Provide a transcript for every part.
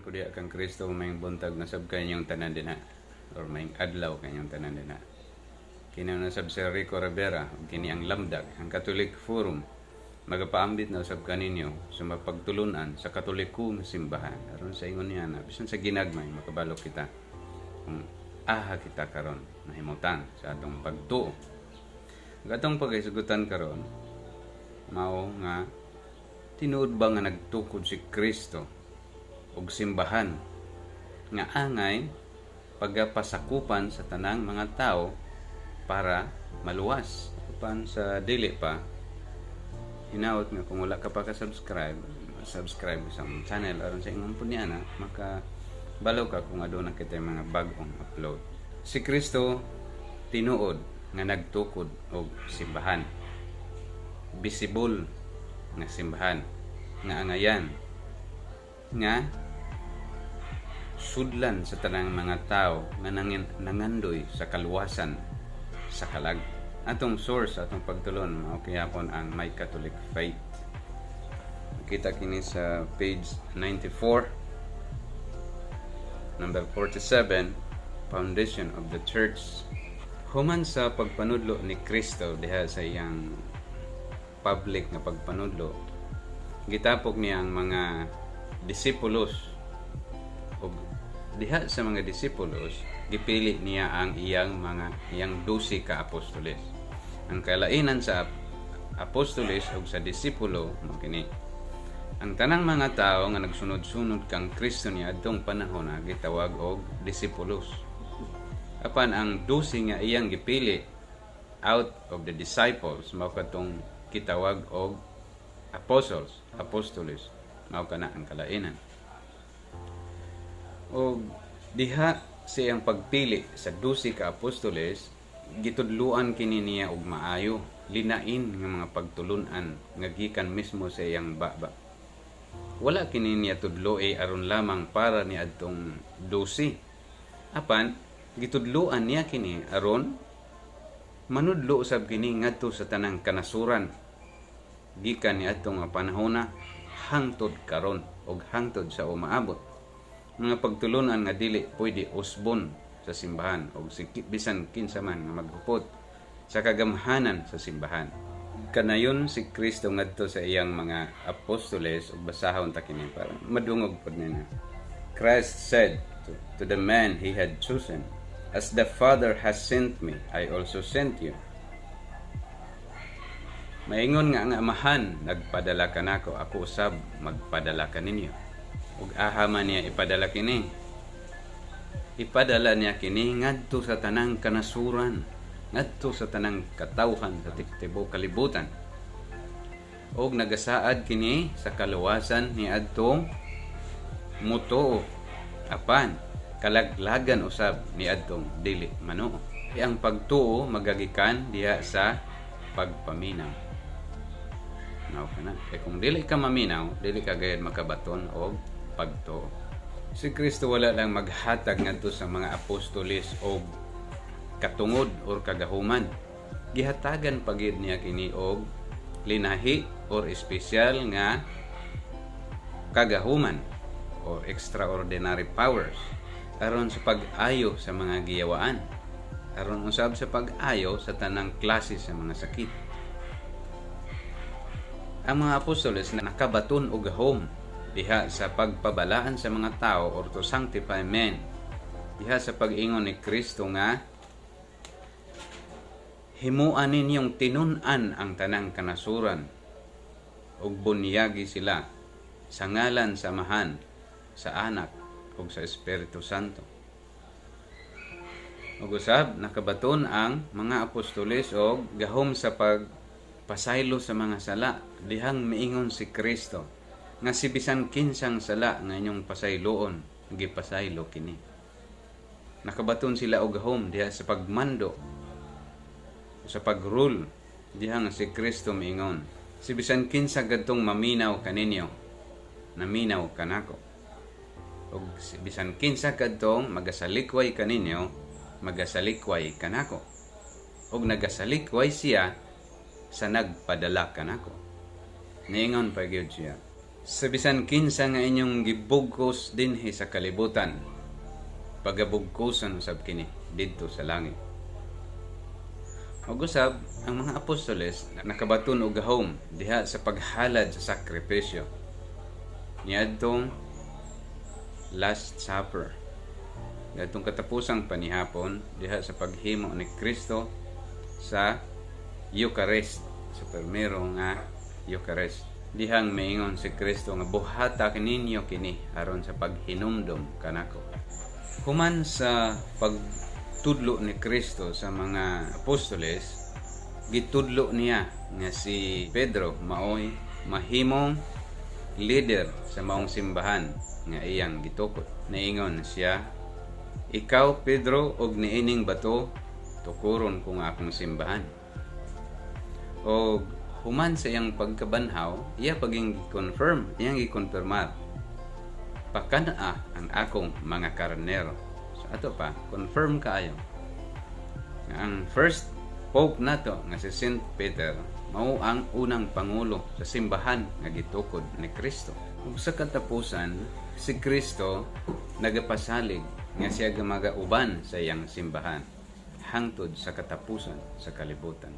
Ko diha kang Kristo. Maayong buntag na sab kanyong tanan dinha or maayong adlaw kanyong tanan dinha. Kini na sab si Rico Rivera ug kini ang Lamdag, ang Catholic Forum. Magapaambit na usab kaninyo sa mapagtulunan sa Katoliko nga simbahan. Aron sa ingon niya na bisan sa ginagmay makabalo kita kung aha kita karon nahimutang sa atong pagtuo. Ang atong paghisgutan karon mao nga tinuod ba nga nagtukod si Kristo og simbahan nga angay pagapasakupan sa tanang mga tao para maluwas? Upan sa dili pa, hinaot nga kung wala ka pa ka-subscribe, subscribe sa among channel aron sa ingon po niya na makabalo ka kung aduna kita mga bag-ong upload. Si Kristo tinuod nga nagtukod og simbahan, visible nga simbahan nga angayan nga sudlan sa tanang mga tao nga nangandoy sa kaluwasan sa kalag. Atong source, atong pagtulon, mao gihapon ang My Catholic Faith. Kita kini sa page 94, number 47, Foundation of the Church. Human sa pagpanudlo ni Kristo diha sa iyang public nga pagpanudlo, gitapok niya ang mga disipulos ug diha sa mga disipulos gipili niya ang iyang 12 ka apostoles. Ang kalainan sa apostoles ug sa disipulo mao kini: ang tanang mga tao nga nagsunod-sunod kang Kristo niya adtong panahon na gitawag og disipulos. Apan ang 12 nga iyang gipili out of the disciples mao kadtong kitawag og apostles, apostoles. Mao kana ang kalainan. Og diha sa iyang pagpili sa 12 ka apostoles, gitudluan kini niya og maayo, linain nga mga pagtulun-an nga gikan mismo sa iyang baba. Wala kini niya tudloi aron lamang para ni adtong 12. Apan gitudluan niya kini aron manudlo usab kini ngadto sa tanang kanasuran gikan ni adtong nga panahona hangtod karon ug hangtod sa umaabot. Mga pagtulunan nga dili pwede usbon sa simbahan og si bisan kinsa man nga maghupot sa kagamhanan sa simbahan. Kanayon si Kristo ngadto sa iyang mga apostoles ug basahon ta kini para madungog pod nila. Christ said to the man he had chosen, "As the Father has sent me, I also sent you." Maingon nga ang Amahan nagpadala kanako, ako usab magpadala kaninyo. Ug aha man niya ipadala kini? Ipadala niya kini ngadto sa tanang kanasuran, ngadto sa tanang katawhan sa tibuok kalibutan. Og nagasaad kini sa kaluwasan ni adtong mutuo, apan kalaglagan usab ni adtong dili manuo. Ang pagtuo magagikan diha sa pagpaminaw. Mao kana. Kay kung dili ka maminaw, dili ka gayud makabaton og pagtuo. Si Kristo wala lang maghatag ngadto sa mga apostoles og katungod or kagahuman. Gihatagan pa gyud niya kini og linahi or espesyal nga kagahuman or extraordinary powers aron sa pag-ayo sa mga giyawaan, aron usab sa pag-ayo sa tanang klase sa mga sakit. Ang mga apostoles na nakabaton og gahom diha sa pagpabalaan sa mga tao or to sanctify men, diha sa pag-ingon ni Kristo nga himuan ninyong tinun-an ang tanang kanasuran ug bunyagi sila sa ngalan sa Amahan, sa Anak ug sa Espiritu Santo. Ug usab nakabaton ang mga apostoles og gahom sa pagpasaylo sa mga sala dihang miingon si Kristo nga si bisan kinsang sala nga inyong pasayloon, gipasaylo kini. Nakabaton sila og gahom diha sa pagmando, sa pagrule, diha nga si Kristo miingon, si bisan kinsa kadtong maminaw kaninyo, naminaw kanako, ug si bisan kinsa kadtong magasalikway kaninyo, magasalikway kanako, ug nagasalikway siya sa nagpadala kanako. Niingon pa gyud siya, Sa bisan kinsa nga inyong gibugkos dinhi sa kalibutan, pagabugkosan usab kini didto sa langit. Ug usab ang mga apostoles nakabaton og gahom diha sa paghalad sa sakripisyo niadtong Last Supper, niadtong katapusang panihapon, diha sa paghimo ni Kristo sa Eucharist, sa permero nga Eucharist. Dihang miingon si Kristo nga buhata ninyo kini aron sa paghinumdom kanako. Human sa pagtudlo ni Kristo sa mga apostoles, gitudlo niya nga si Pedro maoy mahimong leader sa maong simbahan nga iyang gitukod. Niingon siya, "Ikaw Pedro, og niining bato tukuron ko nga akong simbahan." Og human sa iyang pagkabanhaw, iya paging gi-confirm, iyang gikonfirmar, "Pakan-a ang akong mga karnero." So ato pa, confirm kaayo nga ang first pope nato nga si Saint Peter mao ang unang pangulo sa simbahan nga gitukod ni Kristo. Ug sa katapusan, si Kristo nagapasalig nga siya magauban sa iyang simbahan hangtod sa katapusan sa kalibutan.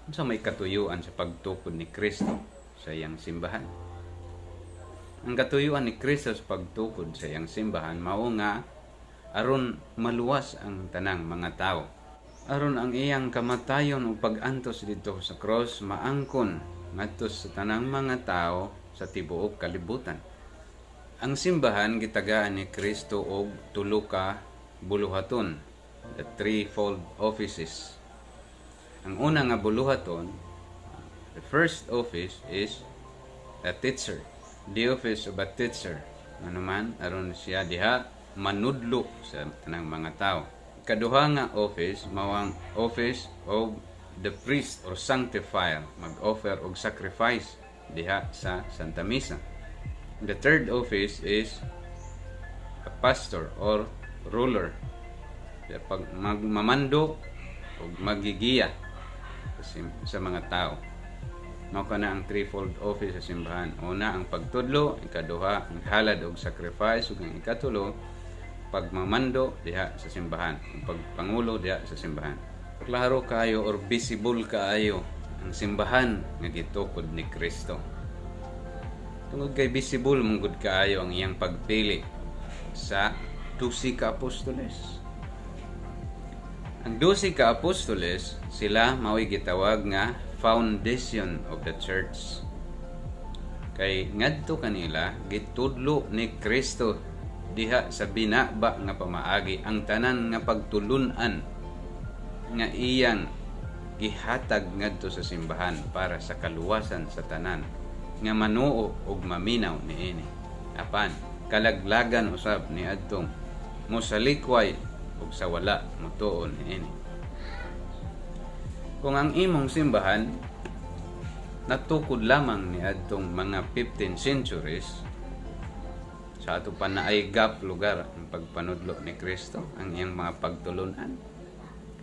Unsa may katuyuan sa pagtukod ni Kristo sa iyang simbahan? Ang katuyuan ni Kristo sa pagtukod sa iyang simbahan mao nga aron maluwas ang tanang mga tao. Aron ang iyang kamatayon ug pag-antos didto sa cross maangkon ngadto sa tanang mga tao sa tibuok kalibutan. Ang simbahan gitagaan ni Kristo og tulo ka buluhaton, the threefold offices. Ang una nga buluhaton, the first office, is a teacher. The office of a teacher. Ano man, aron siya diha manudlo sa tanang mga tao. Kaduha nga office mao ang office of the priest or sanctifier, mag-offer og sacrifice diha sa Santa Misa. The third office is a pastor or ruler. Pag magmamando o magigiya sa mga tao. Mao kana ang threefold office sa simbahan. Una, ang pagtudlo, ikaduha, ang halad og sacrifice, ug ang ikatulo, pagmamando diha sa simbahan, ang pagpangulo diha sa simbahan. Klaro kaayo or visible kaayo ang simbahan nga gitukod ni Kristo. Tungod kay visible man gud kaayo ang iyang pagpili sa 12 ka apostoles. Ang 12 ka apostoles, sila mao'y gitawag nga foundation of the church. Kay ngadto kanila gitudlo ni Kristo diha sa binaba nga pamaagi ang tanan nga pagtulun-an nga iyang gihatag ngadto sa simbahan para sa kaluwasan sa tanan nga manuo ug maminaw niini. Apan kalaglagan usab ni adtong mosalikway ug sa wala motuo niini. Kung ang imong simbahan natukod lamang ni adtong mga 15 centuries, sa ato pa naay gap lugar ang pagpanudlo ni Kristo, ang iyang mga pagtulunan.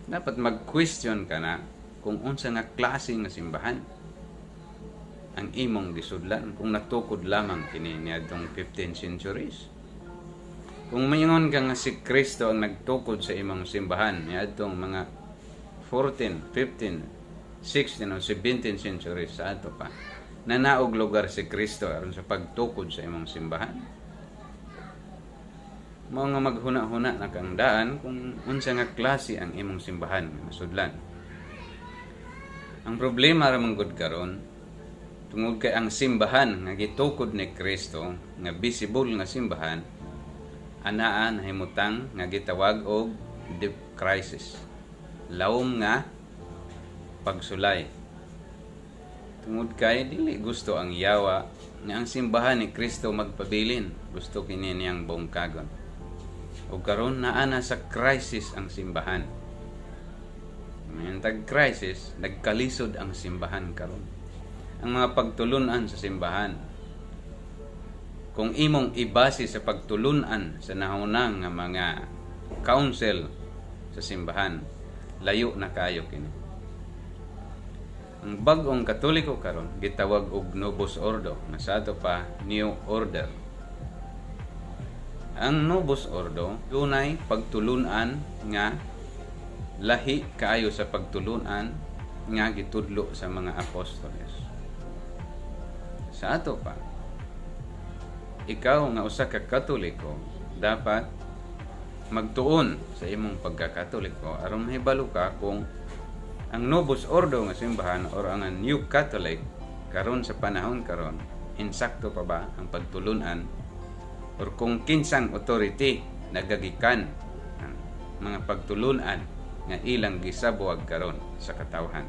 Dapat mag-question ka na kung unsa nga klase nga simbahan ang imong gisudlan kung natukod lamang kini niadtong 15 centuries. Kung maingon ka nga si Kristo ang nagtukod sa imong simbahan niadtong mga 14, 15, 16 o 17 centuries, sa ato pa nanaog lugar si Kristo aron sa pagtukod sa imong simbahan. Mao nga maghuna-huna na kang daan kung unsa nga klase ang imong simbahan nga nasudlan. Ang problema ra man gud karon, tungod kay ang simbahan nga gitukod ni Kristo nga visible nga simbahan anaa nahimutang nga gitawag og deep crisis. Lawom nga pagsulay. Tungod kay dili gusto ang yawa nga ang simbahan ni Kristo magpabilin. Gusto kini niyang bungkagon. Ug karon naa na sa crisis ang simbahan. Tag crisis, nagkalisod ang simbahan karon. Ang mga pagtulunan sa simbahan, kung imong ibase sa pagtulunan sa nahunang nga mga council sa simbahan, layo na kayo kini. Ang bag-ong Katoliko karon gitawag og Novus Ordo, nga sa ato pa New Order. Ang Novus Ordo dunay pagtulunan nga lahi kaayo sa pagtulunan nga gitudlo sa mga apostoles. Sa ato pa, ikaw nga usa ka Katoliko dapat magtuon sa imong pagkakatoliko aron mahibalo ka kung ang Novus Ordo nga simbahan or ang New Catholic karon sa panahon karon, insakto pa ba ang pagtulunan or kung kinsang authority nagagikan ang mga pagtulunan nga ilang gisabuag karon sa katawhan.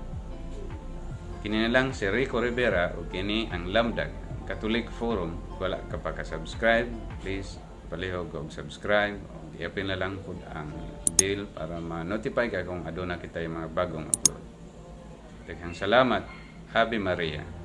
Kini na lang si Rico Rivera ug kini ang Lamdag Catholic Forum. Wala ka pa ka-subscribe, please palihog og subscribe ug i-open na lang pud ang bell para ma-notify ka kung aduna kita yung mga bagong upload. Daghang salamat. Ave Maria.